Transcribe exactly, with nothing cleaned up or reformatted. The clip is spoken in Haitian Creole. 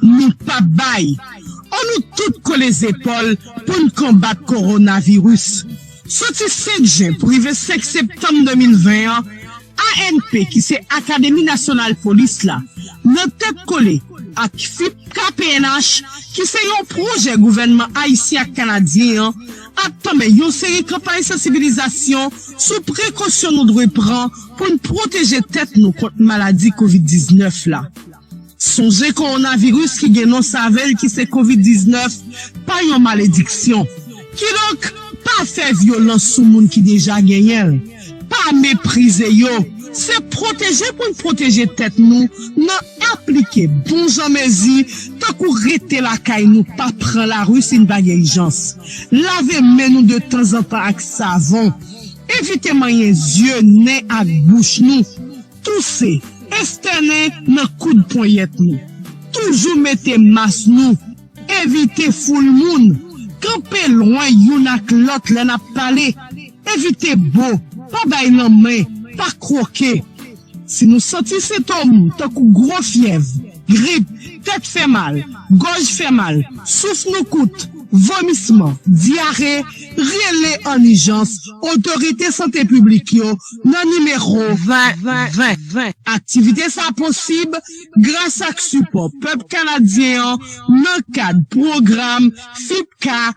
nou p ap bay. Ann nou tout kole zepòl pou n konbat kowonaviris. Soti senk jen pou rive senk septanm de mil ven an, A N P, ki se Akademi Nasyonal Polis la, nan tèt kole ak fipka P N H, ki se yon pwojè gouvènman ayisyen ak kanadyen an, ap tanmen yon seri kanpay sansibilizasyon sou prekosyon nou dwe pran pou n pwoteje tèt nou kont maladi kovid diznèf la. Sonje kowonaviris ki gen non save l ki se kovid diznèf pa yon malediksyon. Kidonk, pa fè vyolans sou moun ki deja genyen l. Pa meprize yo. Se pwoteje pou n pwoteje tèt nou nan aplike bon jan mezi, tankou rete lakay nou, pa pran lari si n pa gen ijans, lave men nou de tanzantan ak savon, evite manyen zye, nen ak bouch nou, touse, estènen nan koud ponyèt nou. Toujou mete mas nou. Evite foul moun. Kanpe lwen youn ak lòt lè n ap pale. Evite bo. Pa bay lanmen. Pa kwoke. Si nou santi sentòm tankou gwo fyèv, grip, tèt fè mal, gòj fè mal, souf nou kout, vomisman, dyare, rele an ijans otorite sante piblik yo nan nimewo ven ven ven. Aktivite sa posib gras ak sipò pèp kanadyen an nan kad pwogram fipka.